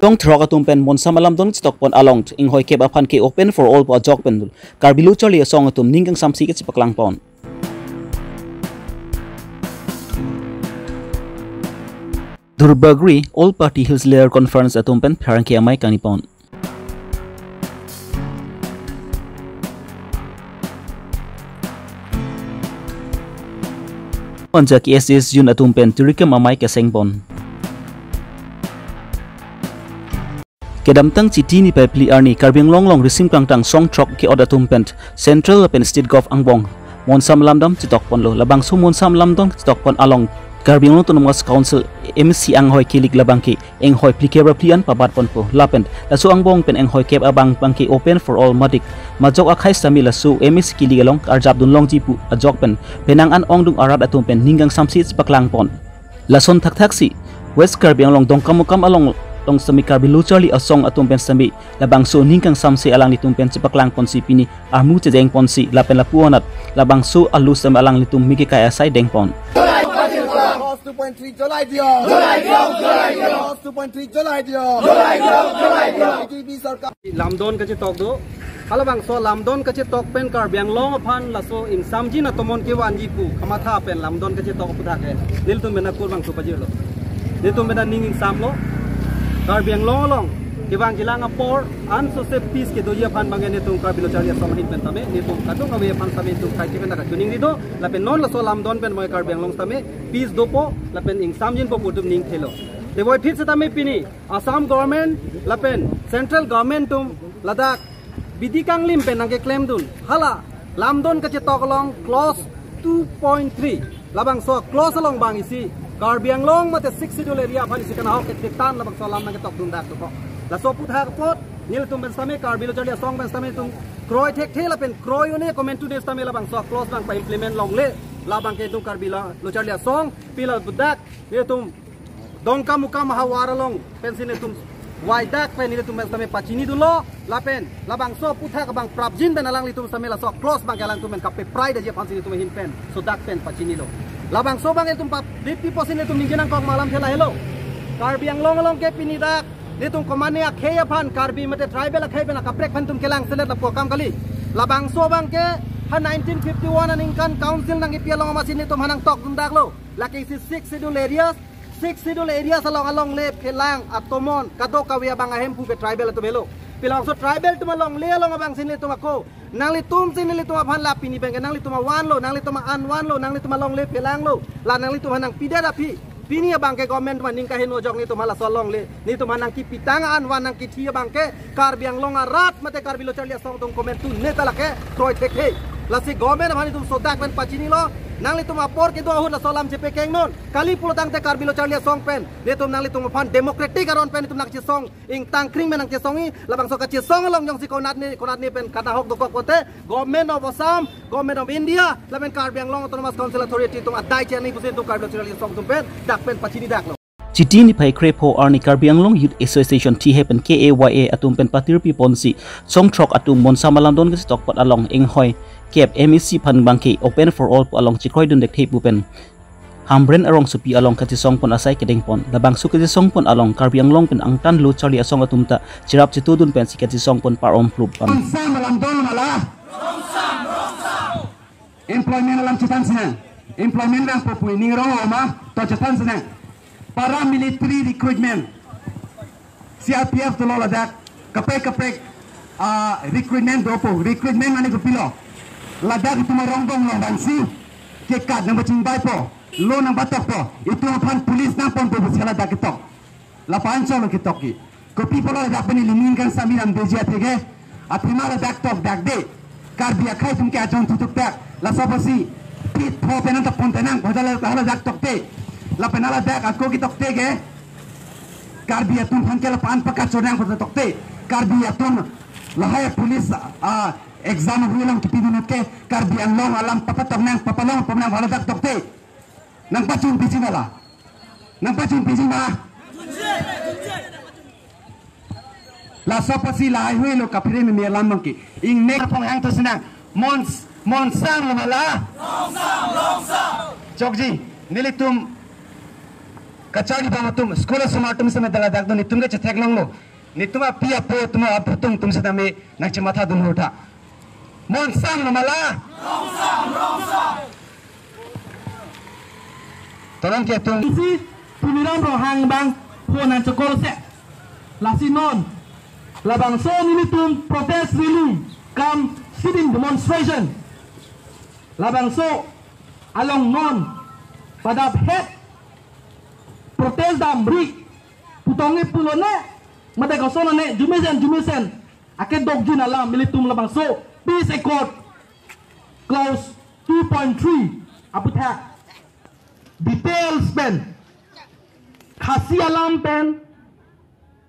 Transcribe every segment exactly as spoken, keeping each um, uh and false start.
Song throk atum pen Monsam alamdon chetokpon along inghoi kep aphan ke open for all pu ajok pen Karbi Lo Charli Asong atum ning kangsamse kachepaklang pon. Duarbagori All Party Hills Leader Conference atum pen pherangke amei kangni pon. Panja K S S Jun atum pen tirikam amei keseng pon. Kedamtang Chiti niphai phli arni Karbi Anglong along risim kangtang song throk ke-ot atum pen Central lapen State Gov angbong Monsam alamdon chetokponlo. Labangso Monsam alamdon chetokpon along Karbi Anglong Autonomous Council M A C anghoi kilik labang ke inghoi phlikep ra phli an pabat ponpo. Lapen laso angbong pen inghoi kep abang abang ke open for all madik majok akhei sitame laso M A C kilik along arjap dun longji pu ajok pen penang an ongdung arat atum pen ning kangsamse chepaklang pon. Lason thakthak si West Karbi Anglong Dongkamukam along along sitame Karbi Lo Charli Asong atum pen sitame labangso ning kangsamse alanglitum pen chepaklang ponsi pini armu chedeng ponsi lapen lapu anat labangso alu sitame alanglitum mike kai asai deng pon. Clause two point three জ্বলাই দিয়ক। জ্বলাই দিয়ক, জ্বলাই দিয়ক। Clause two point three জ্বলাই দিয়ক। জ্বলাই দিয়ক, জ্বলাই দিয়ক। বিজেপি চৰকাৰ। Lamdon kachetok do, halabangso lamdon kachetok pen Karbi Anglong aphan laso ingsamjin atomon kevanji pu kamatha pen lamdon kachetok aphuthak ke nelitum pen akur bangso pajirlo. Nelitum pen aning ingsamlo. Karbi Anglong along kevang kelang apor an sose peace kedoji aphan abang ke nelitum Karbi Lo Charli Asong ahin pen tame nelitum kadokave aphan tame nelitum kaike pen ta kachiningri do. Lapen non laso lamdon pen moi Karbi Anglong tame peace dopo lapen ingsamjinpo pu atum ning thelo. Teboi phit sitame pini Assam government lapen central government atum ladak bidi kanglim pen nangkeklemdun. Hala lamdon kachetok along clause two point three labangso clause along abang isi Karbi Anglong mate Sixth Schedule area aphan isi kanahok kethetan labangso alam nangketok dun dak dokok. Laso aphuthak apot nelitum pen sitame Karbi Lo Charli Asong pen sitame nelitum kroi thekthe lapen kroi un-e komantu ne sitame labangso clause abang pa-implement longle labang ke nelitum Karbi Lo, Lo Charli Asong pila budak nelitum Dongkamukam havar along pensi nelitum waidak pen nelitum pen sitame pachini dunlo lapen labangso aphuthak abang prapjin pen alanglitum sitame laso clause abang ke alangtum pen kapeprai detji aphansi nelitum ahin pen sodak pen pachinilo. Labangso abang nelitum pap dip pi pusi nelitum ningje nangkok ma alam ke lahelo. Karbi Anglong along ke pini dak nelitum komatne akhei aphan Karbi mate tribal akhei pen akaprek aphan nelitum kelang selet lapu akam kali. Labangso abang ke ha nineteen fifty-one aningkan council nangkepi along amatsi nelitum ha nangtok dun daklo. Lake isi Sixth Schedule areas, Sixth Schedule areas along alongle phelang atomon kadokave abang ahemphu ke tribal atum helo. Pi labangso tribal atum alongle along abangsi nelitum ako nanglitum si nelitum aphan la pini abang ke nanglitum avanlo, nanglitum a-an vanlo, nanglitum alongle phelanglo. La nanglitum ha nangpidet aphi pini abang ke government atum aning kaheno ajok nelitum hala so longle, nelitum ha nangkipitang an van nangkithi abang ke Karbi Anglong arat mate Karbi Lo Charli Asong atum komantu ne ta lake kroi thekthe. Lasi government aphan nelitum sodak pen pachinilo, nanglitum apor kedo ahut laso alam chepekengnon. Kali pulotangte Karbi Lo Charli Asong pen nelitum nanglitum aphan democratic aron pen nelitum nangchesong, ingtang kring pen nangchesongji. Labangso kachesong along jongsi konatne konatne pen kanahok dokok pote Government of Assam, Government of India lapen Karbi Anglong Autonomous Council Authority atum adai chani pusi nelitum Karbi Lo Charli Asong atum pen dak pen pachini daklo. Chiti niphai krepho arni Karbi Anglong Youth Association T H A pen K A Y A atum pen patirpi ponsi song throk atum Monsam alamdon kachetokpon along inghoi kep M A C aphan abang ke open for all pu along chekroi dun thekthe pu pen Hamren arongsopi along kachesongpon asai kedengpon. Labangso kachesongpon along Karbi Anglong pen angtan Lo Charli Asong atum ta cherap chetudun pensi kachesongpon par-om plup pon. Monsam alamdon ma la. Employment alam chethan sinang. Employment nangpo pu ning rong ma to chethan sinang. Paramilitary recruitment. C R P F dolo ladak. Kaprek kaprek, ah, recruitment dopo. Recruitment mane kopilo? Ladak itum arong dong long bangsi kekat nangpachingvaipo, lo nangpatokpo. Itum aphan police nangponpo pusi ladak ketok. Lapu-an cholo ketokji. Kopi pulo ladak pen ili ning kangsamse damdeji atheke, athema ladak tokdakde. Karbi akhei atum ke ajon thuthukdak. Laso apotsi pit pho pen nangtokpon tenang, boda la hala dak tokte. Lapen hala dak ako ketokte ke Karbi atum aphan ke lapu-an pakachonang boda tokte. Karbi atum lahai police, ah, exam hui along kipidunut ke Karbi Anglong alam papatok nang, papalongpon nang hala dak tokte. Nangpachun piji ma la. Nangpachun piji ma. Laso apotsi lahai hui lo kaphere meme alam abang ke. Ingnek pong hang to sinang. Mons, Monsam lo ma la. Chokji, nelitum kacharlibom atum, school asomar atum sitame dak ladak do, netum ke chetheklonglo. Netum api apo atum, apo atum atum sitame nangchemathadun hurtha. Mon sang lo ma la? Tonang ke atum. Isi Tuliram Ronghang abang phone nangchokol se. Lasi non labangso nelitum protest rally cum sit-in demonstration, labangso along non padap het protest damri putong-e pulo ne, mate koson ne, arjumesen arjumesen akedokjin alam nelitum labangso peace accord clause two point three aputhak details pen, Khasi alam pen,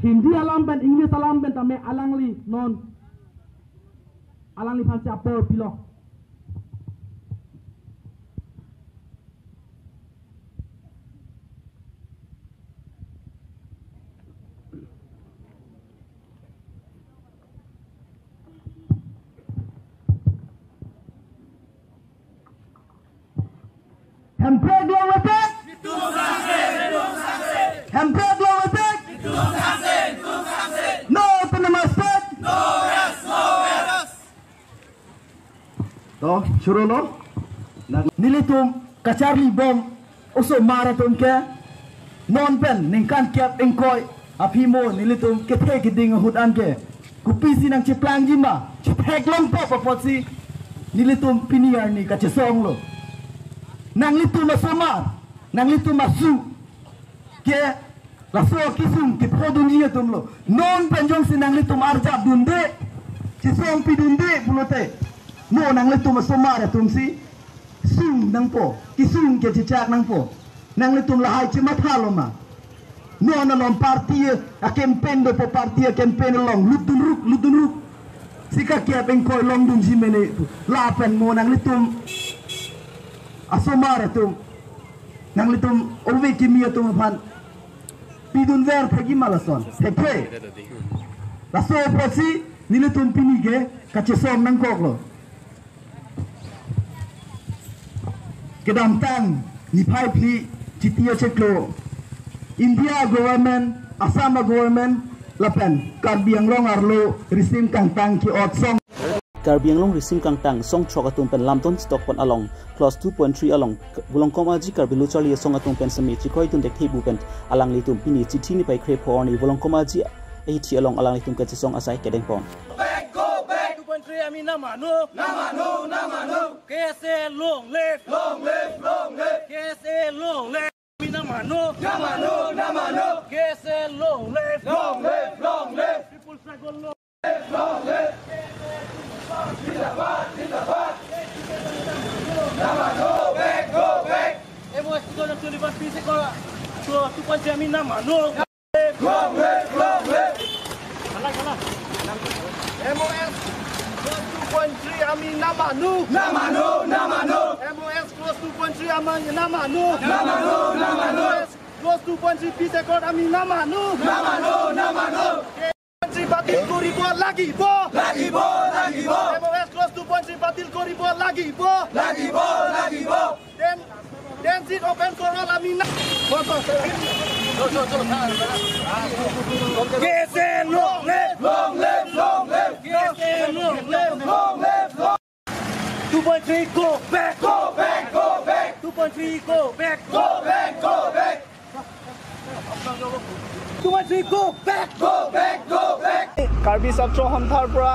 Hindi alam pen, English alam pen tame alangli non alangliphan si apor pilo. Hemprek long lepek. Hemprek long lepek. No autonomous state. To, chorolo. Nelitum kacharlibom osomar atum ke non pen ningkan kep ingkoi aphi mo nelitum kethe keding ahut an ke kopisi nangcheplangjima, chetheklongpo apotsi nelitum pini arni kachesonglo. Nanglitum asomar, nanglitum asu ke laso kesung kephodunji atumlo. Non pen jongsi nanglitum arjapdunde, chesongpidunde pulote, mo nanglitum asomar atum si sung nangpo, kesung kechechak nangpo. Nanglitum lahai chemathalo ma? Non along party a-campaign dopo, party a-campaign along lutdunruk, lutdunruk. Si kakep ingkoi longdunji mene pu. Lapen mo nanglitum asomar atum, nanglitum ove kimi atum aphan pidunver thekji ma lason? Thekphe. Laso apotsi nelitum pini ke kachesong nangkoklo. Kedamtang niphai phli Chiti achiklo, India government, Assam government lapen Karbi Anglong arlo risim kangtang ke-ot song. Karbi Anglong risim kangtang song throk atum pen lamdon stokpon along clause two point three along Volongkom Aji Karbi Lo Charli Asong atum pen semi chikroidun thekthe pu pen alanglitum pini chithi niphai kre-pho arni Volongkom Aji ahithi along alanglitum kachesong asai kedengpon. Back, go back. Two point three, ami namanu. Namanu, namanu. K S A long live. Long live, long live. K S A long live. Ami namanu. Namanu, namanu. K S A long live. Long live, long live. People struggle long live. Long live. Zindabad, zindabad. Namanu, back, go back. M O S two thousand twenty-one peace accord. So, two point three ami namanu. Long live, long live. M O S clause two point three ami namanu. Namanu, namanu. M O S clause two point three ami namanu. Namanu, namanu. M O S clause two point three peace accord ami namanu. Namanu, namanu. Two point three বাতিল কৰিব লাগিব। লাগিব, লাগিব। M O S clause two point three বাতিল কৰিব লাগিব। লাগিব, লাগিব। Ten, ten seat open for all, আমি না। K S A long live! Long live, long live! K S A long live! Long live, long live! Two point three, go back! Go back, go back! Two point three, go back! Go back, go back! Two point three, go back! Go back, go back! Karbi ছাত্ৰ সন্থাৰ পৰা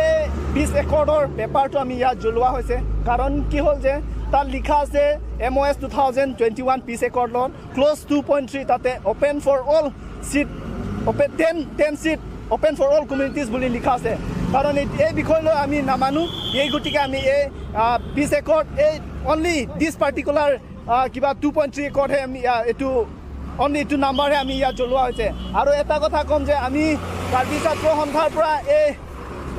এই পিচ একৰ্ডৰ পেপাৰটো আমি ইয়াত জ্বলোৱা হৈছে। কাৰণ কি হ'ল যে তাত লিখা আছে M O S two thousand twenty-one peace accord ত clause two point three তাতে open for all seat, open ten, ten seat open for all communities বুলি লিখা আছে। কাৰণ এই, এই বিষয় লৈ আমি নামানো, এই গতিকে আমি এই, আহ, পিচ একৰ্ড, এই only this particular, আহ, কিবা two point three একৰ্ডহে আমি, আহ, এইটো only এইটো নাম্বাৰহে আমি ইয়াত জ্বলোৱা হৈছে। আৰু এটা কথা ক'ম যে আমি কাৰ্বি ছাত্ৰ সন্থাৰ পৰা এই,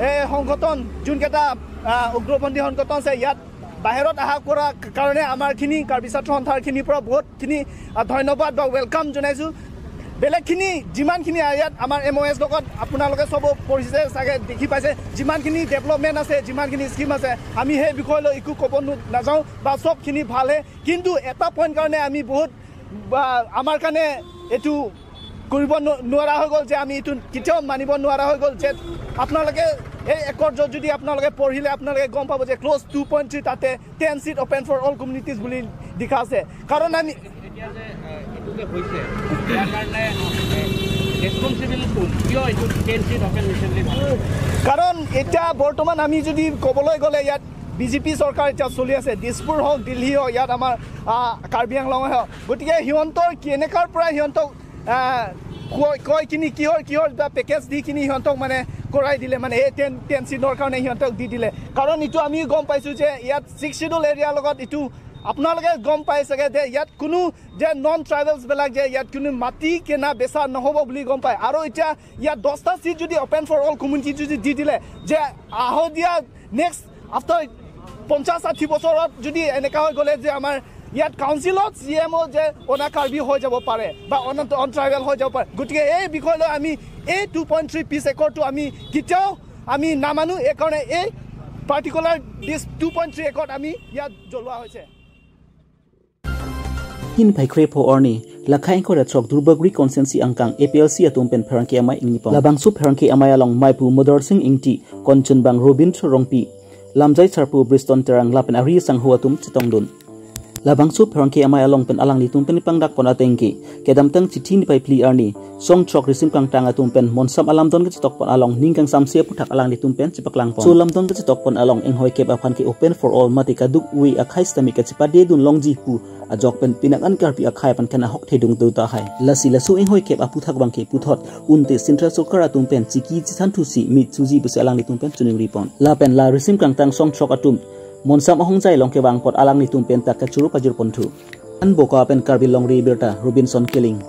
এই সংগঠন যোনকেইটা, আহ, উগ্ৰপন্থী সংগঠন আছে ইয়াত বাহিৰত অহা কৰা কাৰণে আমাৰখিনি কাৰ্বি ছাত্ৰ সন্থাৰখিনিৰ পৰা বহুতখিনি, আহ, ধন্যবাদ বা ৱেলকাম জনাইছোঁ। বেলেগখিনি যিমানখিনি ইয়াত আমাৰ M O S লগত আপোনালোকে সব পৰিচিত চাগে দেখি পাইছে, যিমানখিনি ডেভেলপমেণ্ট আছে, যিমানখিনি স্কিম আছে, আমি সেই বিষয় লৈ একো ক'ব নো-, নাযাওঁ বা সবখিনি ভালহে। কিন্তু এটা পইণ্ট কাৰণে আমি বহুত বা আমাৰ কাৰণে এইটো কৰিব ন- নোৱাৰা হৈ গ'ল, যে আমি এইটো কেতিয়াও মানিব নোৱাৰা হৈ গ'ল। যে আপোনালোকে এই একৰ্ডত যদি আপোনালোকে পঢ়িলে আপোনালোকে গম পাব যে ক্লজ টু পইণ্ট থ্ৰী তাতে ten seat open for all communities বুলি লিখা আছে। কাৰণ আমি এতিয়া যে, এ, এইটো যে হৈছে, ইয়াৰ কাৰণে, এ, ৰেছপনচিবল কোন? কিয় এইটো টেন চিট অপেন হৈছে বুলি ভাবে? কাৰণ এতিয়া বৰ্তমান আমি যদি ক'বলৈ গ'লে ইয়াত বি জে পি চৰকাৰ এতিয়া চলি আছে, দিছপুৰ হওক, দিল্লী হওক, ইয়াত আমাৰ, আ, কাৰ্বি আংলঙে হওক। গতিকে সিহঁতৰ কেনেকাৰ পৰা সিহঁতক, আ, কয়, কয় কিনি কিহৰ, কিহৰ এটা পেকেজ দি কিনি সিহঁতক মানে কৰাই দিলে, মানে এই টেন, টেন চিটৰ কাৰণে সিহঁতক দি দিলে। কাৰণ এইটো আমিও গম পাইছোঁ যে ইয়াত ছিক্স শ্বিডিউল এৰিয়াৰ লগত এইটো আপোনালোকে গম পাই চাগে যে ইয়াত কোনো যে নন ট্ৰাইবেলছবিলাক যে ইয়াত কোনো মাটি কিনা বেচা নহ'ব বুলি গম পায়। আৰু এতিয়া ইয়াত দহটা চিট যদি অপেন ফৰ অল কমিউনিটি যদি দি দিলে যে আহক দিয়া নেক্সট আফটাৰ পঞ্চাছ ষাঠি বছৰত যদি এনেকা হৈ গ'লে যে আমাৰ ইয়াত কাউন্সিলত চি এম অ' যে অনা কাৰ্বি হৈ যাব পাৰে বা অন, অন ট্ৰাইবেল হৈ যাব পাৰে। গতিকে এই বিষয় লৈ আমি এই টু পইণ্ট থ্ৰী পিচ একৰ্ডটো আমি কেতিয়াও আমি নামানো। এইকাৰণে এই পাৰ্টিকুলাৰ দিছ টু পইণ্ট থ্ৰী একৰ্ড আমি ইয়াত জ্বলোৱা হৈছে। Tin phai kre pho arni, lakhai ingkoi ra throk Duarbagori constituency angkang A P L C atum pen pherangke amei ingni pon. Labangso pherangke amei along maipu Madar Sing Ingti, konchunbang Robin Rongpi, lamjai sarpo Briston Terang lapen ari sangho atum chetongdun. Labangso pherangke amei along pen alanglitum pen pangdak pon atengke, kedamtang chithi niphai phli arni, song throk risim kangtang atum pen monsam alamdon kachetokpon along ning kangsamse aphuthak alanglitum pen chepaklang pon. So lamdon kachetokpon along inghoikep aphan ke open for all mate kaduk ui akhei sitame kachepade dun longji pu ajok pen penang an Karbi akhei aphan ken ahok thedung do tahai. Lasi laso inghoikep aphuthak abangke puthot unte Central Sorkar atum pen chiki chithanthusi mitsuji pusi alanglitum pen choningri pon. Lapen la risim kangtang song throk atum monsam ahongjai along kevang apot alanglitum pen ta kachoro pajir ponthu. An Boka pen Karbi Longri Abirta, Robinson Killing.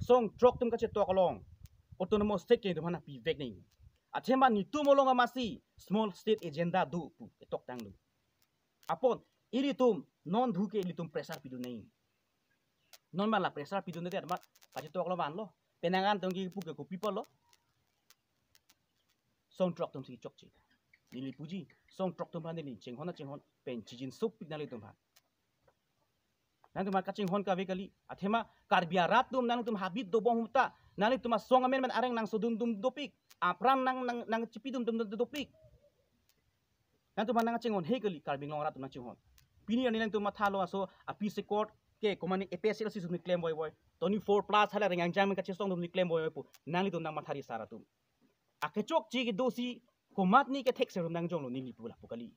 Song throk atum kachetok along autonomous state ke atum aphan pivek nangji. Athema netum along amatsi small state agenda do pu ketoktanglo. Apot ilitum non dhu ke ilitum pressure pidun nangji. Non ma la pressure pidunde amat kachetok lo vanlo. Penang an tong kipu ke kopi pulo. Song throk atum si chokche. Neli puji, song throk atum aphan neli chinghon chinghon pen chijin sopik nanglitum aphan. Nangtum aphan kachinghon kave kali. Athema Karbi arat atum nangtum habit dobom ahut ta nangtum asong amen men areng nangsodun dun dopik. Apran nang, nang, nangchipi dun dun dopik. Nangtum aphan nangchinghon he kali, Karbi Anglong arat atum nangchinghon. Pini arni nangtum mathalo aso a peace accord ke komatne A P H L C atum klem voivoi. Twenty-four plus hala reng angjang men kachesong atum klem voivoi pu. Nanglitum nangmathari sar atum. Akechokche kedosi komatne kethek serum nangjonglo neli pu lapu kali.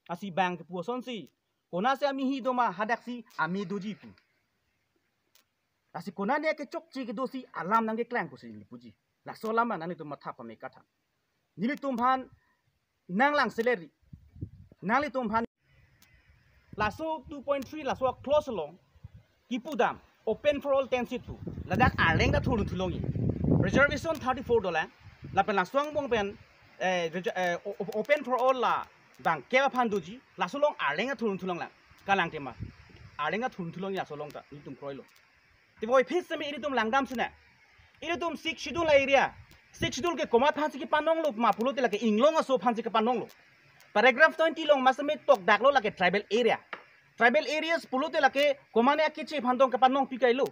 Lasi bang kepu asonsi, konatsi amehi doma hadaksi amei doji pu. Lasi konatne akechokche kedosi alam nangkeklang pusi neli puji. Laso alam nanglitum matha pame katha. Nelitum aphan nanglang salary. Nanglitum aphan laso two point three laso clause along kipu dam open for all ten seat pu. Ladak arleng ta thurun thulongji. Reservation thirty-four dolang. Lapen laso angbong pen, eh, reser-, eh, o-, o-, open for all la bang kep aphan doji. Laso along arleng ta thurun thulonglang. Kalang tema. Arleng ta thurun thulongji laso along ta nelitum kroilo. Teboi phis seme ilitum langdam sina. Ilitum Sixth Schedule area. Sixth Schedule ke komat aphansi kepanonglo ma pulote lake inglong aso aphansi kepanonglo. Paragraph twenty along ma seme tokdaklo lake tribal area. Tribal areas pulote lake komatne akeche aphan tong kepanong pikailo.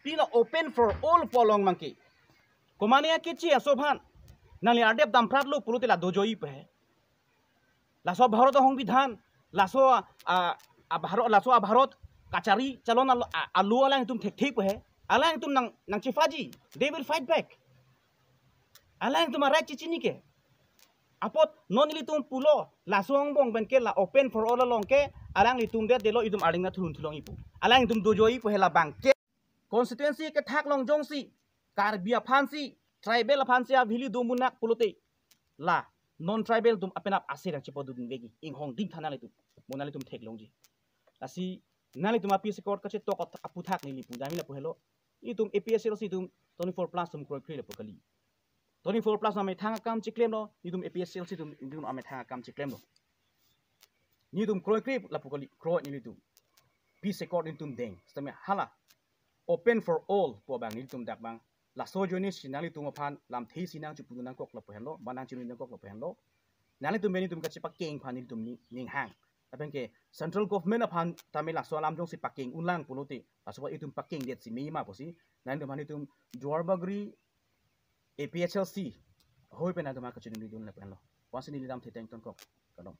Pino open for all pu along abangke. Komatne akeche aso aphan nangli ardep dampratlo pulote la dojoi pu he. Laso Bharat ahongbidhan, laso a, a Bharat, laso a Bharat kachari chalon alo, a, alo alangtum thekthe pu he. Alangtum nang, nangchephaji, they will fight back. Alangtum a right chechini ke. Apot non ilitum pulo, laso angbong pen ke la open for all along ke, alanglitum det detlo itum arleng ta thurun thulongji pu. Alangtum dojoi pu he labang ke. Constituency kethak along jongsi Karbi aphansi, tribal aphansi a-value do munak pulote la non tribal atum apenap ase nangchepodun vekji, inghong ding tha nanglitum, mo nanglitum theklongji. Lasi nanglitum a peace accord kachetok aphuthak neli pu damji lapu helo. Itum A P H L C atum twenty-four plus atum kroikre lapu kali. Twenty-four plus amethang akam chiklemlo, itum A P H L C atum, itum amethang akam chiklemlo. Nelitum kroikre lapu kali, kroi nelitum. Peace accord nelitum deng. Sitame hala open for all pu abang nelitum dak abang. Laso ajoinesi nanglitum aphan lamthe isi nangchepudun nangkok lapu henlo, ba nangchinu nangkok lapu henlo. Nanglitum pen nelitum kachepakeng aphan nelitum ning, ninghang. Lapen ke central government aphan tame laso alam jongsi pakeng unlang pulote, laso aphan itum pakengdet si mei ma pusi, nanglitum aphan itum Duarbagori A P H L C ahoi pen nanglitum kachiningri dun lapen lo. Pusi neli damthe teng tongkok. Kardom.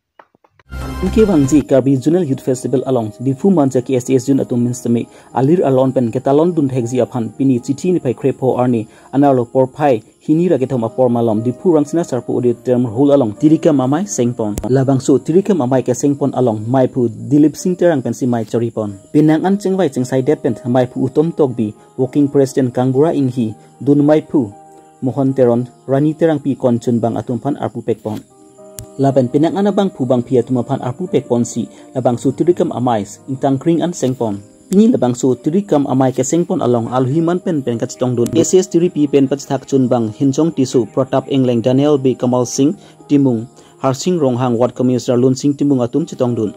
Kevangji Karbi Zonal Youth Festival along Diphu Manja K S A S Zone atum min sitame alir arlon pen ketalon dunthekji aphan pini Chiti niphai krepho arni anerlo porphai hini ra kethom apor malom Diphu Rangsina Sarpo Auditorium Hall along tirikam amei sengpon. Labangso tirikam amei kesengpon along meiphu Dilip Singh Terang pensi mei choripon. Penang an chengvai chengsaidet pen meiphu Uttom Tokbi, Working President Kangbura Inghi, dun meiphu Mohon Teron, Rani Terangpi konchunbang atum aphan arpu pekpon. Lapen penang an abangphu bangphi atum aphan arpu pekponsi labangso tirikam amei ingtangkring an sengpon. Pini labangso tirikam amei kesengpon along alohi man pen pen kachetongdun S S tiripi pen pachethak chunbang Hinjong Tisso, Pratap Engleng, Daniel Bey, Kamal Singh Timung, Harsing Ronghang, Ward Commissioner Lunsing Timung atum chetongdun.